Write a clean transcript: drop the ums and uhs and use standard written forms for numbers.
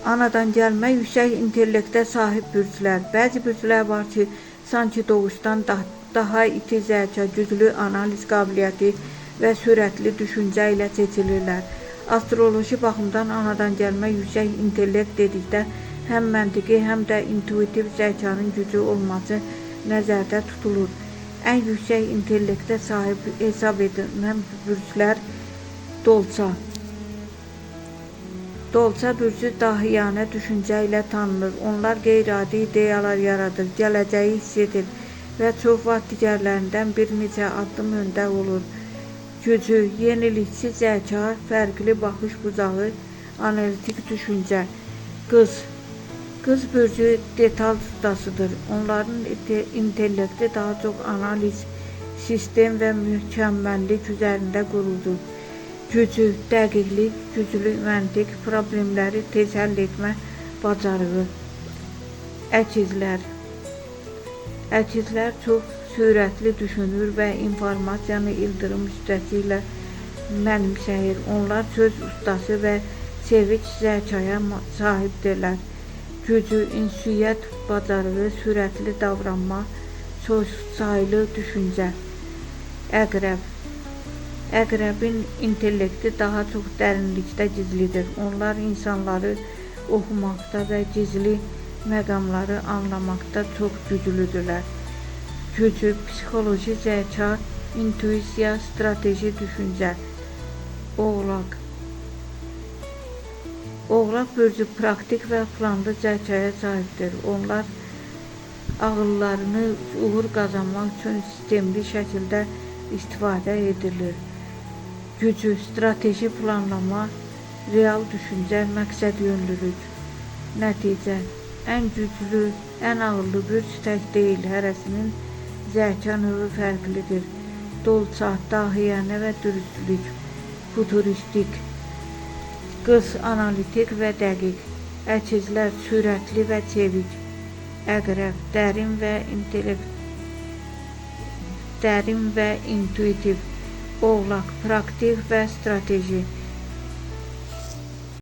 Anadan gəlmə yüksək intellektə sahib bürclər. Bəzi bürclər var ki, sanki doğuşdan daha iti zəka, güclü analiz qabiliyyəti və sürətli düşüncə ilə seçilirlər. Astroloji baxımdan anadan gəlmə yüksək intellekt dedikdə həm məntiqi, həm də intuitiv zəkanın gücü olması nəzərdə tutulur. Ən yüksək intellektə sahib hesab edilən bürclər Dolça. Dolça bürcü dahiyanə düşüncə ilə tanınır. Onlar qeyri-adi ideyalar yaradır, gələcəyi hiss edir və çox vaxt digərlərindən bir neçə addım öndə olur. Gücü, yenilikçi zəka, fərqli baxış bucağı, analitik düşüncə. Qız. Qız bürcü detal ustasıdır. Onların intellekti daha çox analiz, sistem və mükəmməllik üzərində qurulur. Gücü, dəqiqlik, güclü məntiq, problemləri tez həll etmə bacarığı. Əkizlər. Əkizlər çox sürətli düşünür və informasiyanı ildırım şiddəti ilə mənimsəyir. Onlar söz ustası və çevik zəkaya sahibdirlər. Gücü, ünsiyyət bacarığı, sürətli davranma, çoxsaylı düşüncə. Əqrəb. Əqrəbin intellekti daha çox dərinlikdə gizlidir. Onlar insanları oxumaqda və gizli məqamları anlamaqda çox güclüdürlər. Gücü, psixoloji zəka, intuisiya, strateji düşüncə. Oğlaq. Oğlaq bürcü praktik və planlı zəkaya sahibdir. Onlar ağıllarını uğur qazanmaq üçün sistemli şəkildə istifadə edirlər. Gücü, strateji planlama, real düşüncə, məqsəd yönlülük. Nəticə, ən güclü, ən ağıllı bürc tək deyil, hərəsinin zəka növü fərqlidir. Dolça, dahiyanə və dürüstlük, futuristik. Qız, analitik və dəqiq. Əkizlər, sürətli və çevik. Əqrəb, dərin və intellekt, dərin və intuitiv. Oğlaq, praktik və strateji.